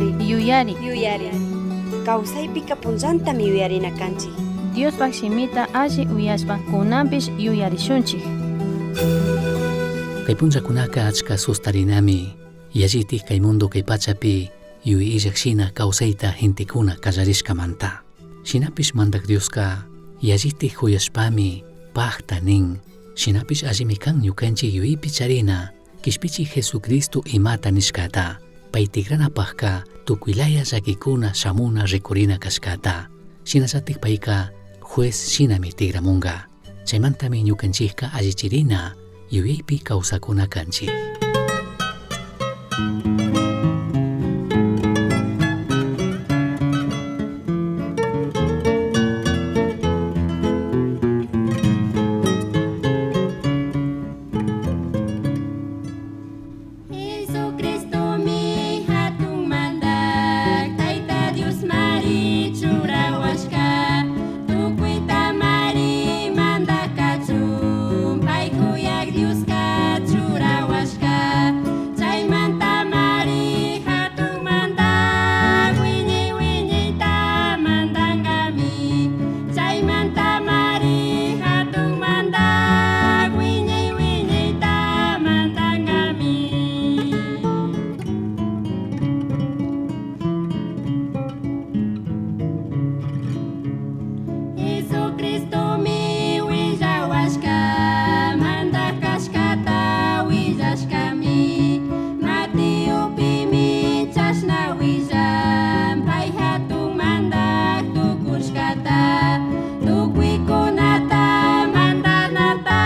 Yuyari. Yuyari. Yuyari. Kawsaypika punllantami yuyarina kanchik. Diospaj shimita alli uyashpa kunanpish yuyarishunchik. Kay punllakunaka achka sustarinami yallitik kay mundo kay pachapi yuy illak shina kawsayta gentekuna kallarishkamanta. Shinapish mandak Dioska yallitik juyashpami pajta nin. Shinapish allimi kan ñukanchik yuyaypi charina kishpichik Jesucristo imata nishkata. Pay tikranapajka tukuylaya llakikuna shamuna rikurina kashkata. Shinallatik payka juez shinami tigramunga. Chaymantami ñukanchikka allichirina yuyaypi kawsakuna kanchik. Jesucristomi hatun mandak, Tayta Dios mari churawashka, tukuyta mari mandakachun, pay kuyak Dioska churawashka, chaymanta mari hatun mandak, wiñay wiñayta mandangami, chaymanta mari hatun mandak, wiñay wiñayta mandangami. Jesucristomi willawashka, mandak kashkata willashkami, Mateopimi chashna willan, pay hatun mandak tukushkata, tukuykunata mandanata,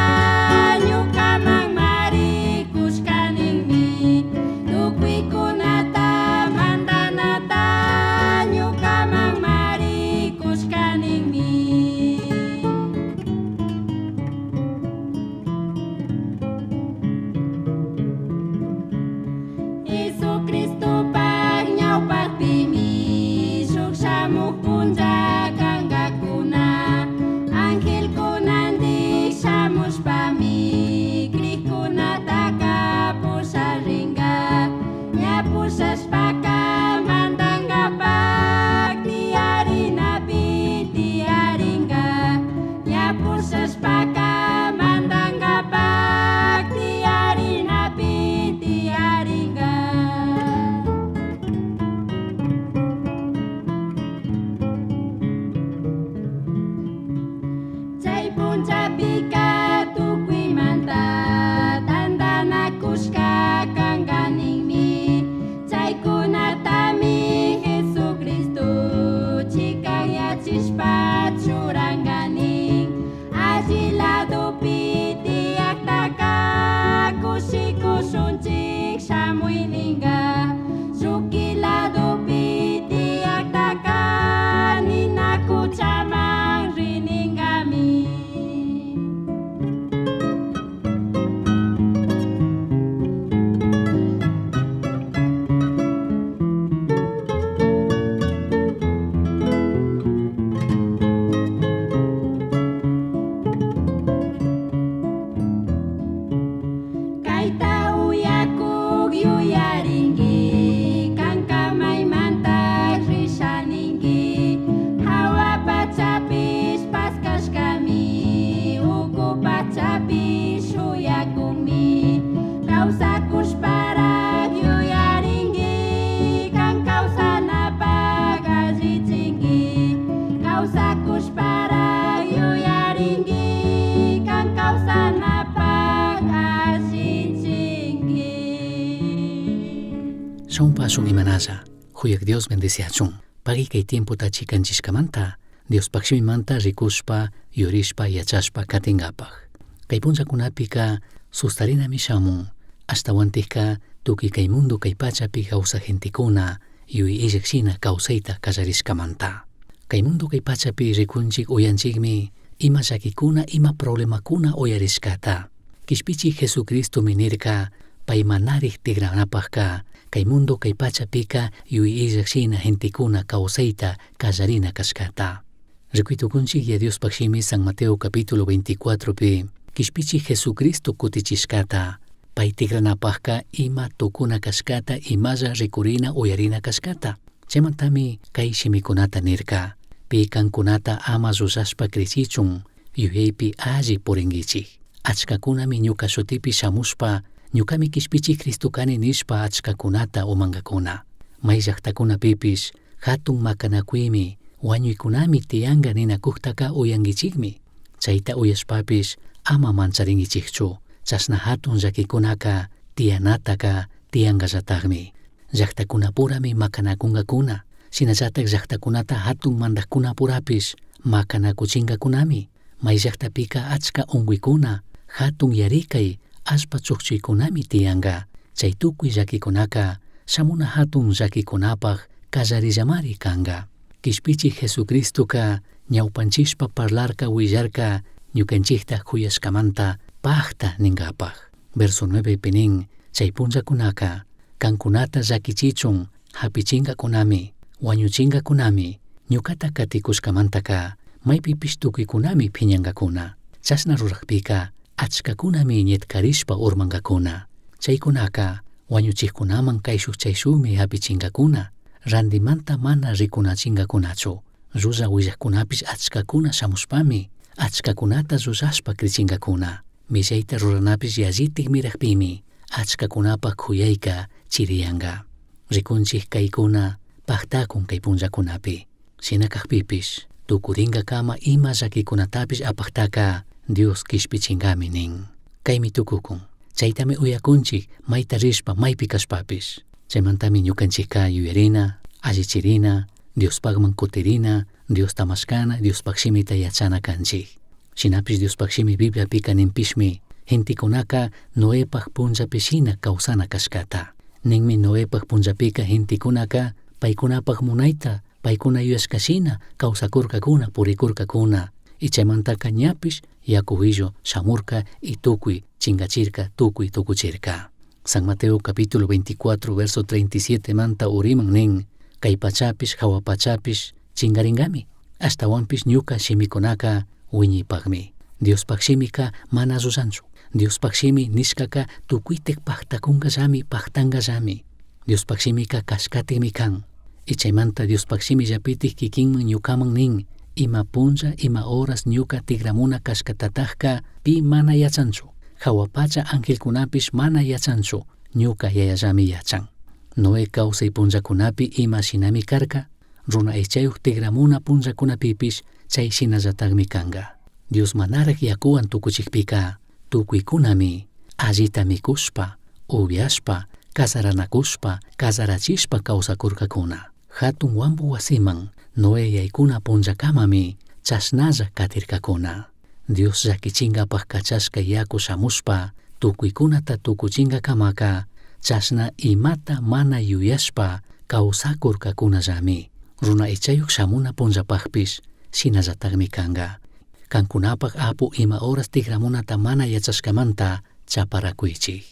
ñukaman mari kushkaninmi, tukuykunata mandanata, ñukaman mari kushkaninmi. Jesucristopak ñawpakpimi shuk shamuk punlla kankakuna, angelkunantik shamushpami krikkunataka pusharinka, ña pushashpaka mandankapak tiyarinapi tiyarinka, ña pushashpaka mandankapak tiyarinapi tiyarinka. Chay punllapika tukuymanta tantanakushka kankaninmi, chaykunatami Jesucristo chikanyachishpa churankanin, alli ladopi tiyaktaka kushikushunchik shamuyninka, shuki ladopi tiyaktaka ninakuchaman rininkami. Kayta uyakuk yuyarinki, kanka maymantak rishaninki, hawa pachapish paskashkami, uku pachapish shuyakunmi, kawsakushparak yuyarinki, kan kawsanapak allichinki, kawsakushparak yuyarinki, kan kawsanapak allichinki. Shunpa shun imanalla, huyak Dios bendeciachun. Pagi kay tiempota chikanchishkamanta, Dios pakshimimanta rikushpa, yurishpa, yachashpa katingapaj. Kay punllakunapika sustarinami shamun, ashtawantikka tukuy kay mundo kay pachapi kawsaj gentekuna yuy illak shina kawsayta kallarishkamanta. Kay mundo kay pachapi rikunchik uyanchikmi ima llakikuna ima problemakuna uyarishkata. Kishpichik Jesucristo nirka pay manarik tikranapajka kay mundo kay pachapika yuy illak shina gentekuna kawsayta kallarina kashkata. Rikuytukunchik ya Diospaj shimi San Mateo capítulo 24 pi kishpichik Jesucristo kutichishkata. Pai tigranapajca ima tucuna cashcata, imalla ricurina uyarina cashcata. Chaimantami cai shimicunata nirca. Pi cancunata ama llullashpa crichichun yuyaipi alli puringuichij. Achcacunami ñuca shutipi shamushpa ñucami quishpichij Cristo cani nishpa achcacunata umangacuna. Mai llajtacunapipish jatun macanacuimi huañuicunami tiyanga ninacujtaca uyanguichijmi. Chaita uyashpapish ama mancharinguichijchu. Chashna jatun llaquicunaca tiyanataca tiyangallatajmi. Llajtacunapurami macanacungacuna. Shinallataj llajtacunata jatun mandajcunapurapish macanacuchingacunami. Mai llajtapica achca ungüicuna, jatun yaricai, allpa chujchuicunami tiyanga. Chai tucui llaquicunaca shamuna jatun llaquicunapaj callarillamari canga. Quishpichij Jesucristoca ñaupanchishpa parlarca huillarca ñucanchijta juyashcamanta pajta ningapaj. Verso 9 nin, chay punllacunaca cancunata llaquichichun japichingacunami, huañuchingacunami, ñucata caticushcamantaca maipipish tucuicunami phiñangacuna. Chashna rurajpica achcacunami ñitcarishpa urmangacuna. Chaicunaca huañuchijcunaman caishuj chaishujmi japichingacuna, randimanta mana ricunachingacunachu. Llulla huillajcunapish achcacuna shamushpami, achcacunata llullashpa crichingacuna. Millaita ruranapish yallitaj mirajpimi, achcacunapaj juyaica chiriyanga. Ricunchij caicuna pajtacun cai punllacunapi. Shina cajpipish, tucuringacama ima llaquicunatapish apajtaca Dios quishpichingami nin. Caimi tucucun. Chaitami uyacunchij maita rishpa maipi cashpapish. Chaimantami ñucanchijca yuyarina, allichirina, Diospajman cutirina, Diosta mashcana, Diospaj shimita yachana canchij. Shinapish Diospaj shimi Bibliapica ninpishmi, gentecunaca Noepaj punllapi shina causana cashcata. Ninmi Noepaj punllapica gentecunaca paicunapaj munaita, paicuna yuyashca shina causacurcacuna, puricurcacuna. Y chaimantaca ñapish yacu huillu shamurca y tucui chingachirca, tucui tucuchirca. San Mateo capítulo 24 verso 37 manta uriman nin, cai pachapish jahua pachapish chingaringami, ashtahuanpish ñuca shimicunaca huiñipajmi. Diospaj shimica mana llullanchu. Diospaj shimi nishcaca tucuitaj pajtacungallami, pajtangallami. Diospaj shimica cashcatikmi can. Y chaimanta Diospaj shimillapitik kikinman ñucaman nin, ima punlla, ima horas ñuca tigramuna cashcatatajca pi mana yachanchu. Jahua pacha angelcunapish mana yachanchu, ñuca yayallami yachan. Noé causai punllacunapi ima shinami carca, runa aichayuj tigramuna punllacunapipish chay shinallatajmi canga. Dios manaraj yacuwan tucuchijpica, tucuicunami allita micushpa, ubyashpa, cazaranacushpa, cazarachishpa causacurcacuna. Jatun huambu huasiman Noé yaicuna punllacamami chashnalla catircacuna. Dios llaquichingapaj cachashca yacu shamushpa, tucuicunata tucuchingacamaca, chashna imata mana yuyashpa causacurcacunallami. Runa aichayuj shamuna punllapajpish shinallatajmi canga. Cancunapaj apu ima horas tigramunata mana yachashcamanta chaparacuichij.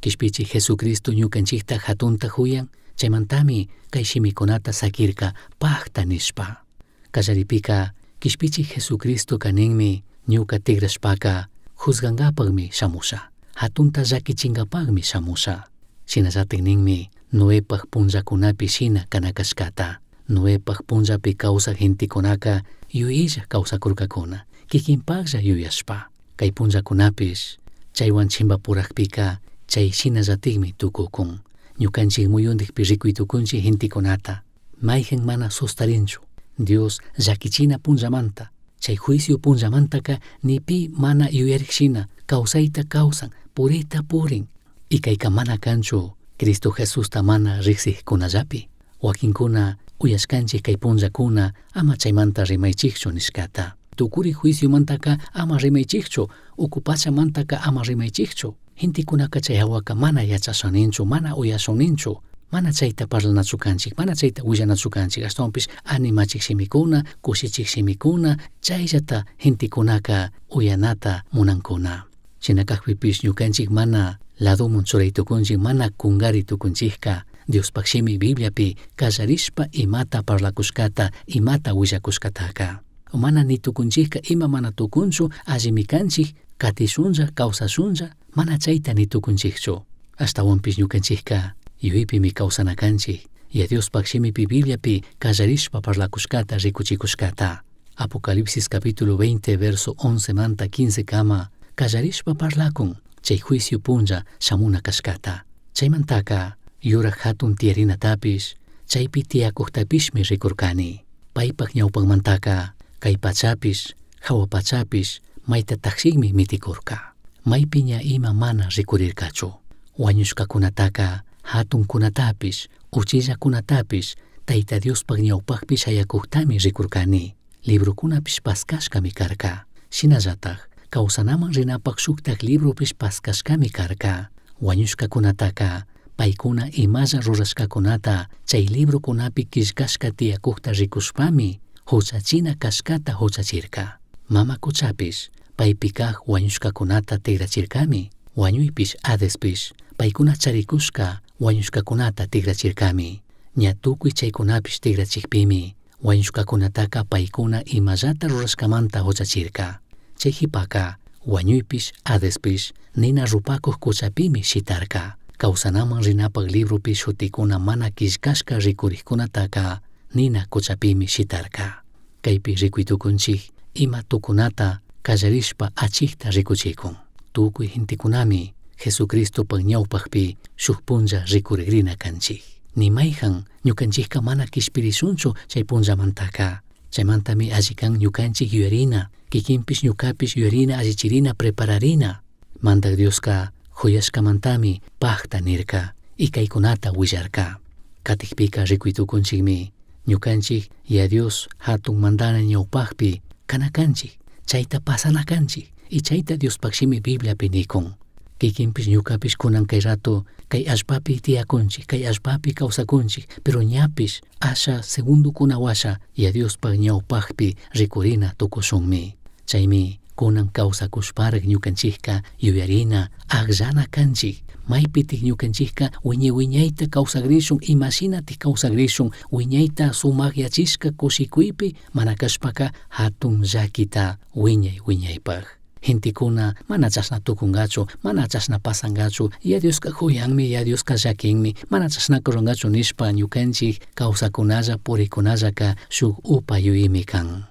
Quishpichij Jesucristo ñucanchijta jatunta juyan, chaimantami cai shimicunata saquirca pajta nishpa. Callaripika quishpichij Jesucristoca ninmi ñuca tigrashpaca juzgangapajmi shamusha, jatunta llaquichingapajmi shamusha. Shinallataj ninmi Noepaj punllacunapi shina cana cashcata. Noepaj punllapi causaj gentecunaca yuyilla causacurcacuna, kikinpajlla yuyashpa. Cai punllacunapish chaihuan chimbapurajpica chay shinallatikmi tucucun. Ñucanchik muyundikpi ricui tucunchik gentecunata, maijan mana sustarinchu. Dios llaquichina punllamanta, chay juicio punllamantaka ni pi mana yuyarik shina causaita causan, purita purin. Y caica mana canchu Cristo Jesusta mana rijsijkunallapi. Wakinkuna uyashkanchik kay punllakuna ama chaymanta rimaychikchu nishkata. Tukuri juiciomantaka ama rimaychikchu, uku pachamantaka ama rimaychikchu. Gentekunaka chay hawaka mana yachashaninchu, mana uyashuninchu. Mana chayta parlanachu kanchik, mana chayta willanachu kanchik, ashtawanpish animachik shimikuna, kushichik shimikuna, chayllata gentekunaka uyanata munankuna. Shina kakpipish ñukanchik mana ladomun churay tukunchik, mana kungari tukunchikka, Diospaj shimi Bibliapi kallarishpa imata parlakushkata, imata willakushkataka. Mana ni tukunchikka ima mana tukunchu, allimi kanchik, Catishunlla, causashunlla, mana chayta ni tucunchikchu. Ashtahuanpish ñukanchikka yuypimi causana kanchik. Yaya Diospaj shimipi Bibliapi callarishpa parlacushcata ricuchicushcata. Apocalipsis capítulo 20 verso 11 manta 15 kama callarishpa parlacun chay juicio punlla shamuna cashcata. Chaymantaka yuraj hatun tiyarinatapish chaypi tiyakujtapishmi rikurkani. Paypaj ñawpamantaka kay pachapish jahua pachapish mayta tajshikmi mitikurka. Maypi ña ima mana rikurirkachu. Wañushkakunataka hatunkunatapish uchillakunatapish Tayta Diospaj ñawpajpi shayakujtami rikurkani. Librokunapish paskashkami karka. Shinallataj kawsanaman rinapaj shuktak libropish paskashkami karka. Wañushkakunataka paykuna imalla rurashkakunata chay librokunapi killkashka tiyakujta rikushpami huchachina kashkata huchachirka. Mama kuchapish paypi kaj wañushkakunata tigrachirkami. Wañuypish Hadespish paykuna charikushka wañushkakunata tigrachirkami. Ña tukuy chaykunapish tigrachikpimi wañushkakunataka paykuna imallata rurashkamanta huchachirka. Chay jipaka wañuypish Hadespish nina rupakuj kuchapimi shitarka. Kawsanaman rinapaj libropi shutikuna mana killkashka rikurikkunataka nina kuchapimi shitarka. Kaypi rikuy tukunchik ima tukunata kallarishpa achikta rikuchikun. Tukuy gentekunami Jesucristopaj ñawpajpi shuk punlla rikurigrina kanchik. Ni mayjan ñukanchikka mana kishpirishunchu chay punllamantaka. Chaymantami alli kan ñukanchik yuyarina, kikinpish ñukapish yuyarina allichirina prepararina. Mandak Dioska juyashkamantami pajta nirka y kaykunata willarka. Katikpika rikuy tukunchikmi ñukanchik Yaya Dios hatun mandana ñawpajpi kana kanchik, chayta pasana kanchik y chayta Diospaj shimi Bibliapi nikun. Kikinpish ñukapish kunan kay rato kay allpapi tiyakunchik, kay allpapi kawsakunchik, pero ñapish asha segundokuna washa Yaya Diospaj ñawpajpi rikurina tukushunmi. Chaymi kunan kawsakushparak ñukanchikka yuyarina akllana kanchik. Maypitik ñukanchikka wiñay wiñayta kawsagrishun, imashinatik kawsagrishun, wiñayta sumakyachishka kushikuypi mana kashpaka hatun llakita wiñay wiñaypaj. Gentekuna mana chashna tukungachu, mana chashna pasangachu, Yaya Dioska juyanmi, Yaya Dioska llakinmi, mana chashnaka rurangachu nishpa ñukanchik kawsakunalla purikunallaka shuk upa yuyimi kan.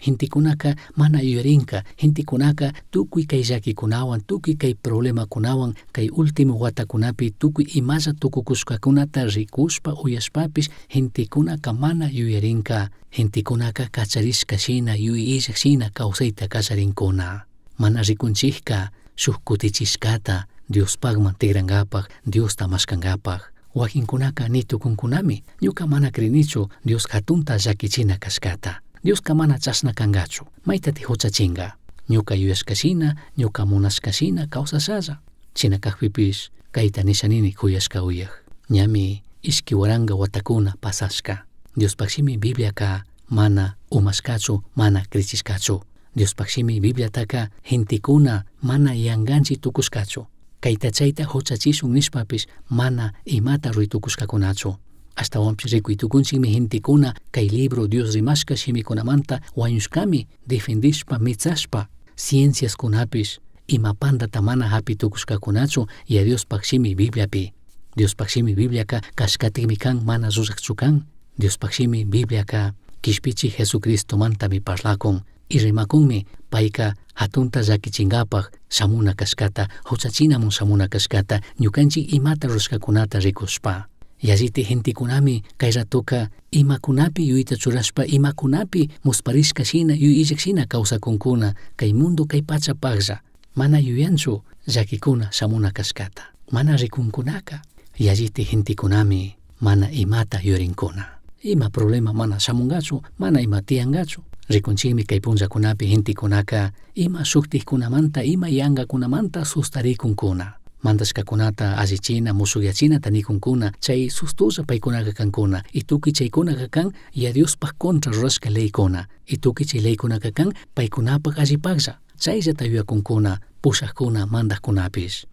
Gentekunaka mana yuyarinka, gentekunaka tukuy kay llakikunawan, tukuy kay problemakunawan, kay último watakunapi tukuy imalla tukukushkakunata rikushpa uyashpapish gentekunaka mana yuyarinka, gentekunaka kacharishka shina, yuy illak shina kawsayta kallarinkuna. Mana rikunchikka shuk kutichishkata Diospakman tigrankapaj, Diosta mashkankapaj. Wakinkunaka ni tukunkunami, ñuka mana crinichu Dios hatunta llakichina kashkata. Dioska mana chashna kankachu, maytati huchachinka. Ñuka yuyashka shina, ñuka munashka shina kawsashalla. Shina kakpipish kayta nisha nini kuyashka uyak. Ñami ishki waranka watakuna pasashka. Diospaj shimi Bibliaka mana umashkachu, mana krichishkachu. Diospaj shimi Bibliataka gentekuna mana yanganchi tukushkachu. Kayta chayta huchachishun nishpapish mana imata ruray tukushkakunachu. Ashtawanpish rikuy tukunchikmi gentekuna kay libro Dios rimashka shimikunamanta wañushkami defendishpa mitsashpa cienciaskunapish ima pandata mana hapi tukushkakunachu Yaya Diospaj shimi Bibliapi. Diospaj shimi Bibliaka kashkatikmi kan mana llullakchu kan. Diospaj shimi Bibliaka kishpichi Jesucristomantami parlakun y rimakunmi payka hatunta llakichinkapaj shamuna kashkata, huchachinamun shamuna kashkata, ñukanchik imata rurashkakunata rikushpa. Yalliti gentekunami kay ratoka imakunapi yuyayta churashpa, imakunapi musparishka shina, yuy illak shina kawsakunkuna kay mundo kay pachapajlla. Mana yuyanchu llakikuna shamuna kashkata. Mana rikunkunaka. Yalliti gentekunami mana imata yuyarinkuna. Ima problema mana shamungachu, mana ima tiyangachu. Rikunchikmi kay punllakunapi gentekunaka ima shuktikkunamanta, ima yankakunamanta sustarikunkuna. Mandashkakunata allichina, mushukyachinata nikunkuna, chay sustulla paykunaka kankuna, y tukuy chaykunaka kan Yaya Diospaj contra rurashka leykuna, y tukuy chay leykunaka kan paykunapaj allipajlla, chayllata yuyakunkuna, pushakuna, mandakkunapish.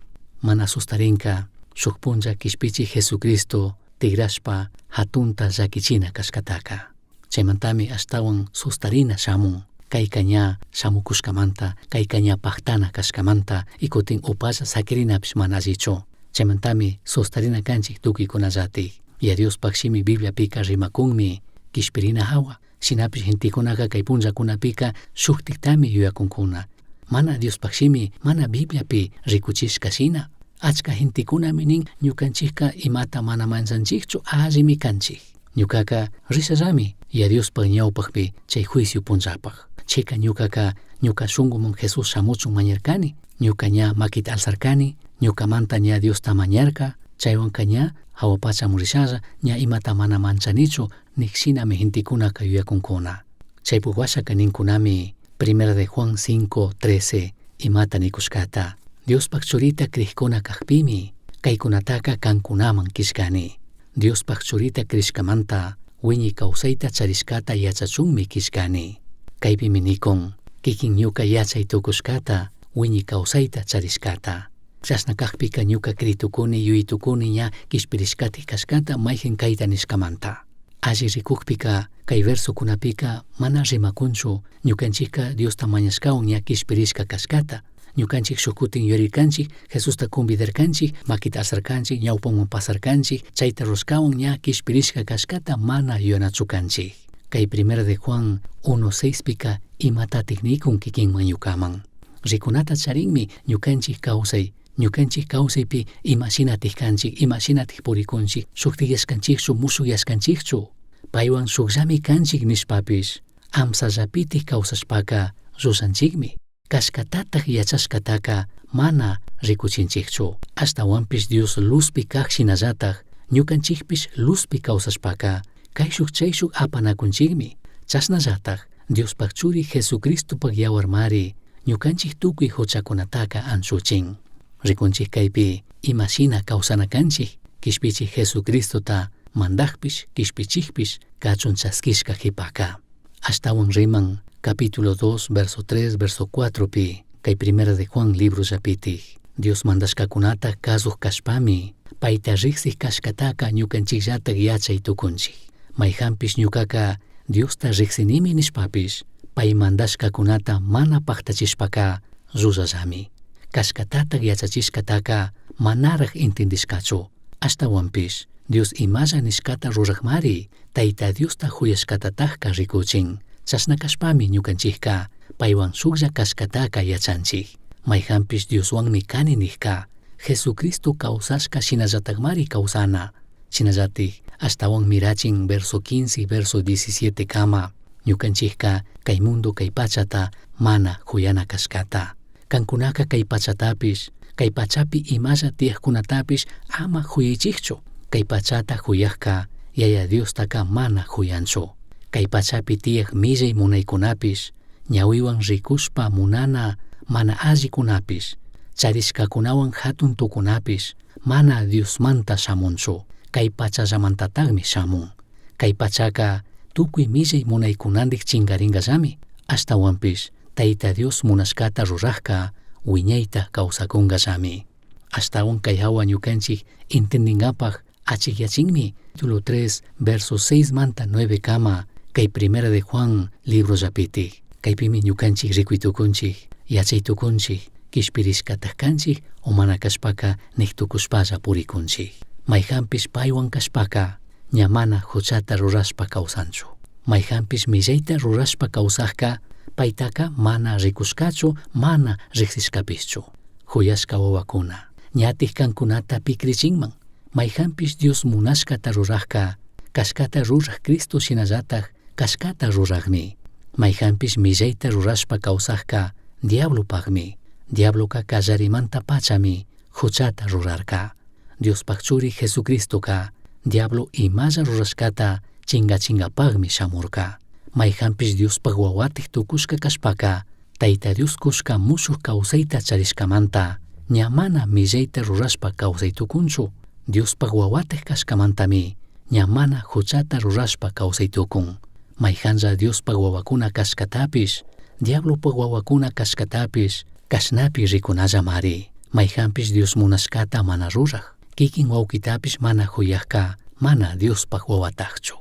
Mana sustarinka shuk punlla kishpichi Jesucristo tigrashpa hatunta llakichina kashkataka. Chaymantami ashtawan sustarina shamun. Kayka ña shamukushkamanta, kayka ña paktana kashkamanta, y kutin upalla sakirinapish mana allichu. Chaymantami sustarina kanchik tukuykunallatik. Yaya Diospak shimi Bibliapika rimakunmi kishpirina hawa. Shinapish gentekunaka kay punllakunapika shuktiktami yuyakunkuna. Mana Diospak shimi, mana Bibliapi rikuchishka shina. Achka gentekunami nin ñukanchikka imata mana manchanchikchu, allimi kanchik. Ñukaka rishallami Yaya Diospak ñawpakpi chay juicio punllapak. Chayka ñukaka ñuka shunkuman Jesús shamuchun mañarkani, ñuka ña makita alzarkani, ñukamanta ña Diosta mañarka, chaywanka ña hawa pachaman rishalla, ña imata mana manchanichu, nik shinami gentekunaka yuyakunkuna. Chaypuk washaka ninkunami, Primera de Juan 5:13, imata nikushkata. Diospak churita crishkuna kakpimi, kaykunataka kankunaman killkani. Diospak churita crishkamanta, wiñay kawsayta charishkata yachachunmi killkani. Kaypimi nikun, kikin ñuka yachay tukushkata, wiñay kawsayta charishkata. Chashna kakpika ñuka critukuni, yuyaytukuni ña kishpirishkatik kashkata mayjin kayta nishkamanta. Alli rikukpika, kay versokunapika mana rimakunchu ñukanchikka Diosta mañashkawan ña kishpirishka kashkata. Ñukanchik shuk kutin yuyarirkanchik, Jesusta convidarkanchik, makita alzarkanchik, ñawpaman pasarkanchik, chayta rurashkawan ña kishpirishka kashkata mana yuyanachu kanchik. Kay Primera de Juan 1:6 pika imatatik nikun kikinman ñukaman. Rikunata charinmi ñukanchik kawsay, ñukanchik kawsaypi imashinatik kanchik, imashinatik purikunchik, shuktikyashkanchikchu, mushukyashkanchikchu. Paywan shukllami kanchik nishpapish, amsallapitik kawsashpaka llullanchikmi. Kashkatatak yachashkataka mana rikuchinchikchu. Ashtawanpish Dios luzpi kak shinallatak ñukanchikpish luzpi kawsashpaka kayshuk chayshuk apanakunchikmi. Chashnallatak Diospak churi Jesucristopak yawarmari ñukanchik tukuy huchakunataka anchuchin. Rikunchik kaypi imashina kawsana kanchik, kishpichik Jesucristota mandakpish, kishpichikpish kachun chaskishka jipaka. Ashtawan riman capítulo 2, verso 3, verso 4 pi, kay Primera de Juan libro llapitik. Dios mandashkakunata kasuj kashpami, payta riksik kashkataka ñukanchikllatak yachay tukunchik. Mayjanpish ñukaka Diosta riksinimi nishpapish, pay mandashkakunata mana paktachishpaka llullallami. Kashkatatak yachachishkataka manaraj entendishkachu. Ashtawanpish Dios imalla nishkata rurakmari, Tayta Diosta huyashkatatakka rikuchin. Chashna kashpami ñukanchikka paywan shuklla kashkataka yachanchik. Mayjanpish Dioswanmi kani nijka, Jesucristo kawsashka shinallatakmari kawsana. Shinallatik ashtawan mirachin verso 15, verso 17 kama, ñukanchikka kay mundo kay pachata mana huyana kashkata. Kankunaka kay pachatapish, kay pachapi imalla tiyakkunatapish ama huyaychikchu. Kay pachata huyakka Yaya Diostaka mana huyanchu. Kay pachapi tiyak millay munaykunapish, ñawiwan rikushpa munana mana allikunapish, charishkakunawan hatun tukunapish, mana Diosmanta shamunchu. Kay pachallamantatakmi shamun. Kay pachaka tukuy millay munaykunandik chingaringallami. Ashtawanpish Tayta Dios munashkata rurakka wiñayta kawsakunkallami. Ashtawan kay hawa ñukanchik entendinkapak achikyachinmi. Capítulo 3, verso 6 manta 9 kama, kay Primera de Juan libro llapitik. Kaypimi ñukanchik rikuy tukunchik, yachay tukunchik, kishpirishkatak kanchik o mana kashpaka nik tukushpalla purikunchik. Mayjanpish paywan kashpaka ña mana huchata rurashpa kawsanchu. Mayjanpish millayta rurashpa kawsakka paytaka mana rikushkachu, mana riksishkapishchu. Huyashka wawakuna, ñatik kankunata pikrichinman. Mayjanpish Dios munashkata rurakka, kashkata rurak Cristo shinallatak kashkata rurakmi. Mayjanpish millayta rurashpa kawsakka diablopakmi. Diabloka kallarimanta pachami huchata rurarka. Diospak churi Jesucristoka diablo imalla rurashkata chingachingapakmi shamurka. Mayjanpish Diospak wawatik tukushka kashpaka, Tayta Dios kushka mushuk kawsayta charishkamanta, ña mana millayta rurashpa kawsay tukunchu. Diospak wawatik kashkamantami, ña mana huchata rurashpa kawsay tukun. Mayjanlla Diospak wawakuna kashkatapish, diablopak wawakuna kashkatapish, kashnapi rikunallamari. Mayjanpish Dios munashkata mana rurak, kikin wawkitapish mana huyakka, mana Diospak wawatakchu.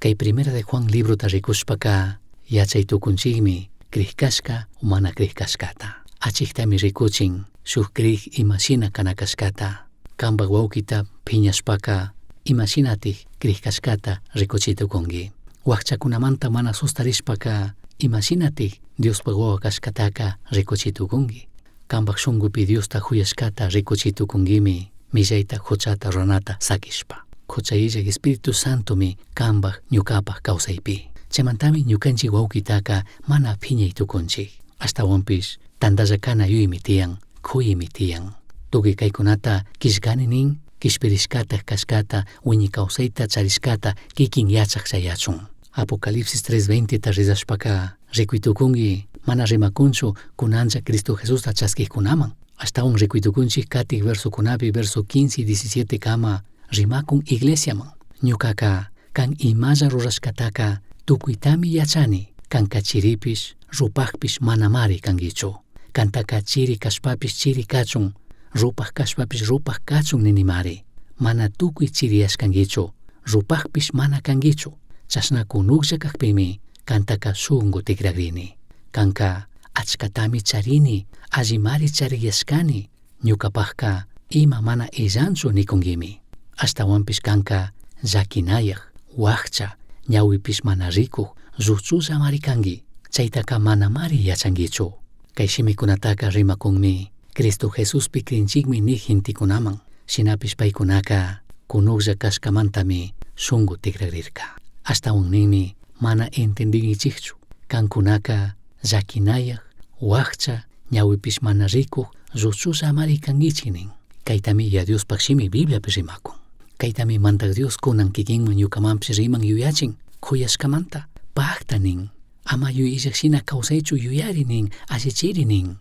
Kay Primera de Juan librota rikushpaka, yachay tukunchikmi, Crij cashca o mana crij cashcata. Achijtami ricuchin shuj crij ima shina cana cashcata. Cambaj huauquita piñashpaca ima shinataj crij cashcata ricuchi tucungui. Huajchacunamanta mana sustarishpaca ima shinataj Diospaj wawa cashcataca ricuchi tucungui. Cambaj shungupi Diosta juyashcata ricuchi tucunguimi millaita juchata ruranata saquishpa. Jucha illaj Espíritu Santomi cambaj ñucapaj causaipi. Chaymantami ñukanchik wawkitaka mana phiñay tukunchik. Ashtawanpish tantalla kana yuymi tiyan, kuyimi tiyan. Tukuy kaykunata killkani nin, kishpirishkata kashkata, wiñay kawsayta charishkata kikin yachaj chayachun. Apocalipsis 3:20 ta rizashpaka rikuy tukunki mana rimakunchu kunanlla Cristo Jesusta chaskijkunaman. Ashtawan rikuy tukunchik katik versokunapi verso 15 y 17 kama rimakun iglesiaman. Ñukaka kan imalla rurashkataka tukuytami yachani, kanka chiripish, rupajpish manamari kanguichu. Kantaka chiri kashpapish chiri kachun, rupaj kashpapish rupaj kachun ninimari. Mana tukuy chiriyashkanguichu, rupajpish mana kanguichu. Chashna kunuklla kakpimi kantaka shungu tikragrini. Kanka achkatami charini, allimari chariyashkani, ñukapajka ima mana illanchu nikunguimi. Ashtawanpish kanka llakinayaj, wakcha, ñawipish mana rikuj, lluchullamari kanki. Chaytaka manamari yachankichu. Kay shimikunataka rimakunmi Cristo Jesuspi crinchikmi nij gentekunaman. Shinapish paykunaka kunuklla kashkamantami shungu tikragrirka. Ashtawan ninmi mana entendinkichikchu. Kankunaka llakinayaj, wakcha, ñawipish mana rikuj, lluchullamari kankichik nin. Kaytami ya Diospaj shimi Bibliapi rimakun. Kaytami mandak Dios kunan kikinman ñukamanpish riman yuyachin, kuyashkamanta pakta nin. Ama yuyillak shina kawsaychu yuyari nin, allichiri nin.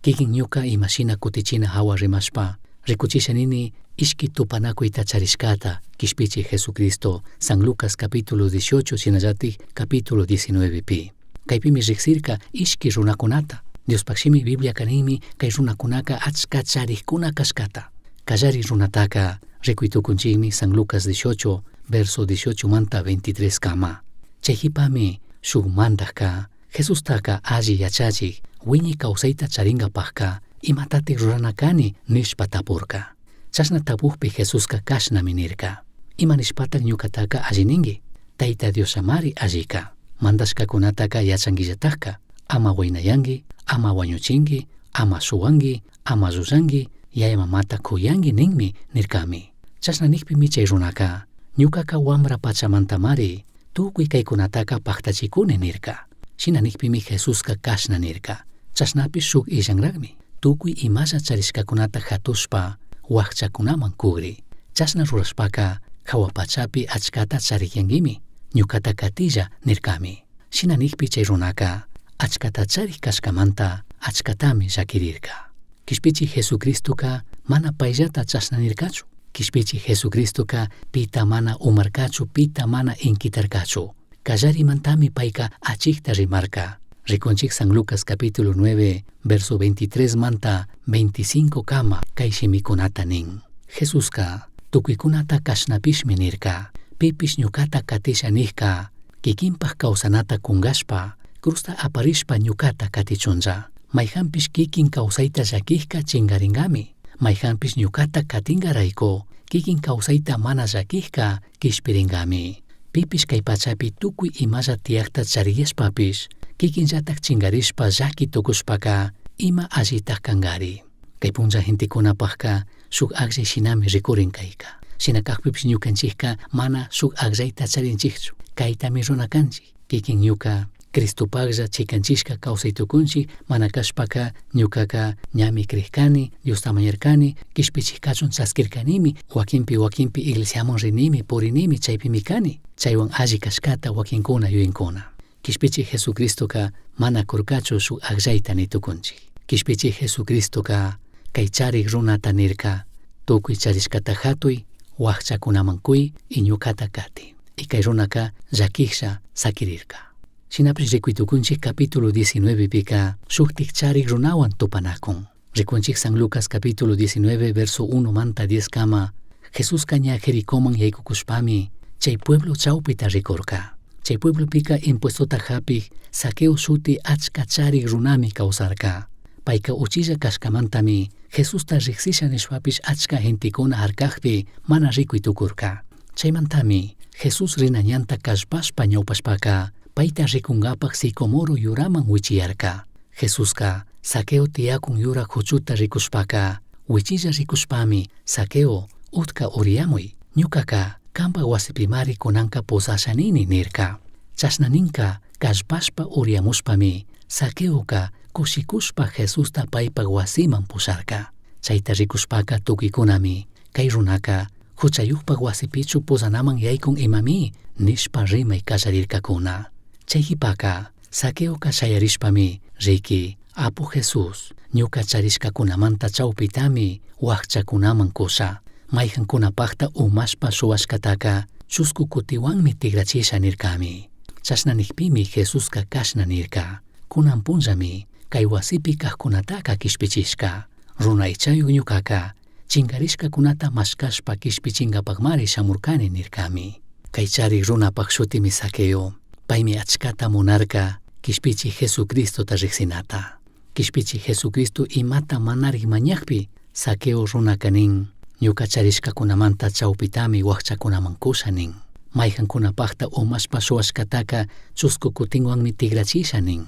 Kikin ñuka ima shina kutichina hawa rimashpa, rikuchisha nini ishki tupanakuyta charishkata kishpichi Jesucristo, San Lucas capítulo 18 shinallatik capítulo 19 pi. Kaypimi riksirka ishki runakunata. Diospaj shimi Bibliaka ninmi kay runakunaka achka charikuna kashkata. Kallari runataka rikuy tukunchikmi San Lucas 18 verso 18 manta 23 kama. Chay jipami shuk mandajka Jesustaka alli yachachik wiñay kawsayta charinkapajka imatatik rurana kani nishpa tapurka. Chashna tapukpi Jesuska kashnami nirka. Ima nishpatak ñukataka alli ninki? Tayta Diosllamari allika. Mandashkakunataka yachankillatakka. Ama waynayanki, ama wañuchinki, ama shuwanki, ama llullanki, yaya mamata kuyanki ninmi nirkami. Chashna nikpimi chay runaka ñukaka wambra pachamantamari tukuy kaykunataka paktachikuni nirka. Shina nikpimi Jesuska kashna nirka. Chashnapish shuk illanrakmi. Tukuy imalla charishkakunata hatushpa wakchakunaman kugri. Chashna rurashpaka hawa pachapi achkata charikyankimi. Ñukata katilla nirkami. Shina nikpi chay runaka achkata charik kashkamanta achkatami llakirirka. Kishpichi Jesucristoka mana payllata chashna nirkachu. Kishpichi Jesucristoka pita mana umarkachu, pita mana inkitarkachu. Kallarimantami payka achikta rimarka. Rikunchik San Lucas capítulo 9, verso 23 manta 25 kama kay shimikunata nin. Jesuska tukuykunata kashnapishmi nirka. Pipish ñukata katisha nijka, kikinpaj kawsanata kunkashpa, cruzta aparishpa ñukata katichunlla. Mayjanpish kikin kawsayta llakijka chinkaringami. Mayjanpish ñukata katinkarayku, kikin kawsayta mana llakijka kishpiringami. Pipish kay pachapi tukuy imalla tiyakta chariyashpapish, kikinllatak chinkarishpa llaki tukushpaka ima allitak kankari. Kay punlla gentekunapajka shuk akllay shinami rikurin kayka. Shina kakpipish ñukanchikka mana shuk akllayta charinchikchu. Kaytami runa kanchik. Kikin ñuka Cristopaklla chikanchishka kawsay tukunchik, mana kashpaka ñukaka ñami krikani, Diosta mañarkani, kishpichik kachun chaskirkanimi, wakinpi wakinpi iglesiaman rinimi, purinimi, chaypimi kani. Chaywan alli kashkata wakinkuna yuyinkuna. Kishpichik Jesucristoka mana kurkachu shuk akllayta ni tukunchik. Kishpichik Jesucristoka kay charik runata nirka, tukuy charishkata hatuy, wakchakunaman kuy y ñukata kati. Y kay runaka llakisha sakirirka. Shinapish rikuy tukunchik capítulo 19 pika shuktik charik runawan tupanakun. Rikunchik San Lucas capítulo 19 verso 1 manta 10 kama Jesuska ña Jericoman yaykukushpami chay pueblo chawpita rikurka. Chay pueblopika impuestota hapik Zaqueo shuti achka charik runami kawsarka. Payka uchilla kashkamantami Jesusta riksisha nishpapish achka gentekuna harkakpi mana rikuy tukurka. Chaymantami Jesús rina ñanta kallpashpa ñawpashpaka payta rikunkapak sicomoro yuraman wichiyarka. Jesuska Zaqueo tiyakun yura kuchuta rikushpaka wichilla rikushpami Zaqueo utka uriyamuy ñukaka kanpak wasipimari kunanka pozasha nini nirka. Chashna ninka kallpashpa uriyamushpami Zaqueoka kushikushpa Jesusta paypak wasiman pusharka. Chayta rikushpaka tukuykunami kay runaka huchayukpak wasipichu pozanaman yaykun imami nishpa rimay kallarirkakuna. Chay qhipaka Zaqueoka shayarishpami riki Apu Jesús ñuka charishkakunamanta chawpitami wakchakunaman kusha mayqankunapaqta umashpa shuwashkataka chusku kutiwanmi tigrachisha nirkami. Chashna nikpimi Jesuska kashna nirka. Kunan punllami kay wasipi kaqkunataka kishpichishka. Runa aychayuq ñukaka chinkarishkakunata mashkashpa kishpichinkapakmari shamurkani nirkami. Kay charik runapak shutimi Zaqueo. Paymi achkata munarka kishpichi Jesucristota riksinata. Kishpichi Jesucristo imata manarik mañakpi Zaqueo runaka nin ñuka charishkakunamanta chawpitami wakchakunaman kusha nin. Mayqankunapaqta umashpa shuwashkataka chusku kutinwanmi tigrachisha nin.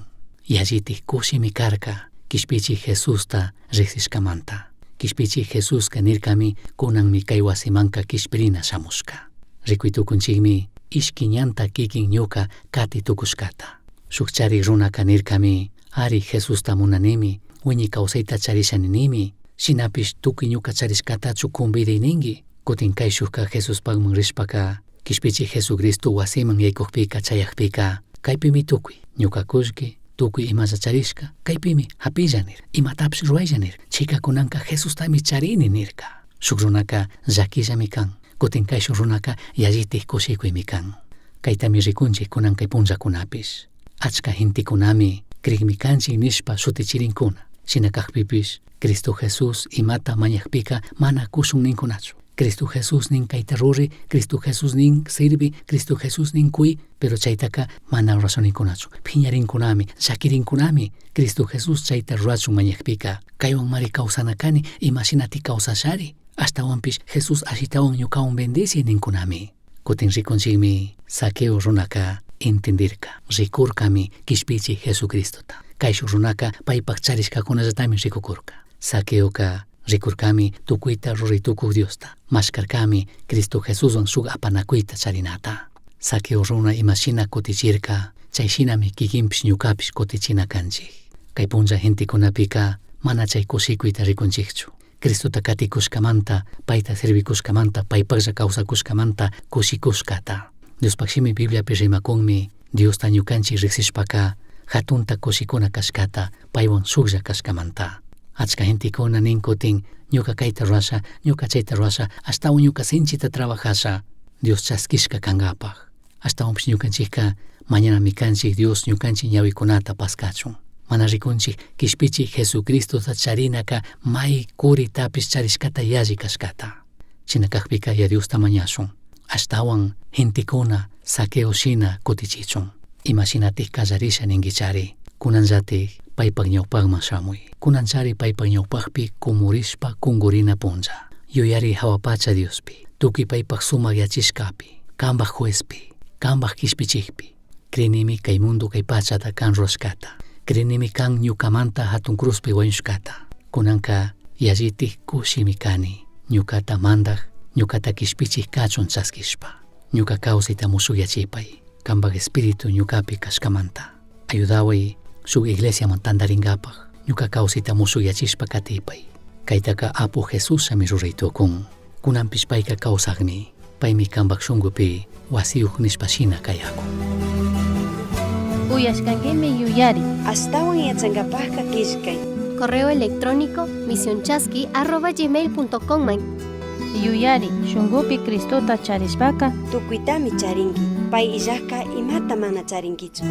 Yallitik kushimi karka kishpichi Jesusta riksishkamanta. Kishpichi Jesuska nirkami kunanmi kay wasimanka kishpirina shamushka. Rikuy tukunchikmi ishki ñanta kikin ñuka kati tukushkata. Shuk charik runaka nirkami ari Jesusta munanimi wiñay kawsayta charisha ninimi shinapish tukuy ñuka charishkatachu kumbidi ninki. Kutin kayshukka Jesuspakman rishpaka kishpichi Jesucristo wasiman yaykukpika chayakpika kaypimi tukuy ñuka kullki tukuy imalla charishka kaypimi hapilla nir imatapish ruraylla nir chayka kunanka Jesustami charini nirka. Shuk runaka llakillami kan kutin kayshuk runaka yallitik kushikuymi kan. Kaytami rikunchik kunan kay punllakunapish. Achka gentekunami krikmi kanchik nishpa shutichirinkuna. Shina kakpipish Cristo Jesús imata mañakpika mana kushun ninkunachu. Cristo Jesús nin kayta ruri, Cristo Jesús nin sirvi, Cristo Jesús nin kuy, pero chaytaka mana rurashunninkunachu. Phiñarinkunami, llakirinkunami, Cristo Jesús chayta rurachun mañakpika. Kaywan mari kawsana kani, imashinati kawsashari. Ashtawanpish Jesús ashitawan ñukawan bendici ninkunami. Kutin rikunchikmi Zaqueo runaka entendirka, rikurkami kishpichi Jesucristota. Kayshuk runaka paypak charishkakunallatami rikukurka. Zaqueoka rikurkami tukuyta ruray tukuk Diosta, mashkarkami Cristo Jesuswan shuk apanakuyta charinata. Zaqueo runa imashina kutichirka, chayshinami kikinpish ñukapish kutichina kanchik. Kay punlla gentekunapika mana chay kushikuyta rikunchikchu. Cristota katikushkamanta, payta servikushkamanta, paypaklla kawsakushkamanta kushikushkata. Diospaq shimi Bibliapi rimakunmi Diosta ñukanchik riksishpaka hatunta kushikuna kashkata paywan shuklla kashkamanta. Achka gentekuna nin kutin ñuka kayta rurasha, ñuka chayta rurasha, ashtawan ñuka sinchita trabajasha Dios chaskishka kankapak. Ashtawanpish ñukanchikka mañanami kanchik Dios ñukanchik ñawikunata paskachun. Mana rikunchik kishpichi Jesucristota charinaka may kuritapish charishkata yalli kashkata. Shina kakpika ya Diosta mañashun. Ashtawan gentekuna Zaqueo shina kutichichun. Imashinatik kallarisha ninkichari. Kunanllatik paypak ñawpakman shamuy. Kunanchari paypak ñawpakpi kumurishpa kunkurina punlla. Yuyari hawa pacha Diospi, tukuy paypak sumak yachishkapi, kanpak juezpi, kanpak kishpichikpi. Crinimi kay mundo kay pachata kan rurashkata. Crinimi kan ñukamanta hatun cruzpi wañushkata. Kunanka yallitik kushimi kani, ñukata mandak, ñukata kishpichik kachun chaskishpa. Ñuka kawsayta mushuyachipay, kanpak espíritu ñukapi kashkamanta. Ayudaway shuk iglesiaman tantarinkapak, ñuka kawsayta mushuyachishpa katipay. Kaytaka Apu Jesushami ruray tukun. Kunanpish payka kawsakmi, paymi kanpak shunkupi wasiyuq nishpa shina kayakun. Uyashkankimi yuyari. Ashtawan yachankapakka killkay. Correo electrónico misionchasqui@gmail.com man. Yuyari, shunkupi Cristota charishpaka Tukuytami charinki. Pay illakka imata mana charinkichu.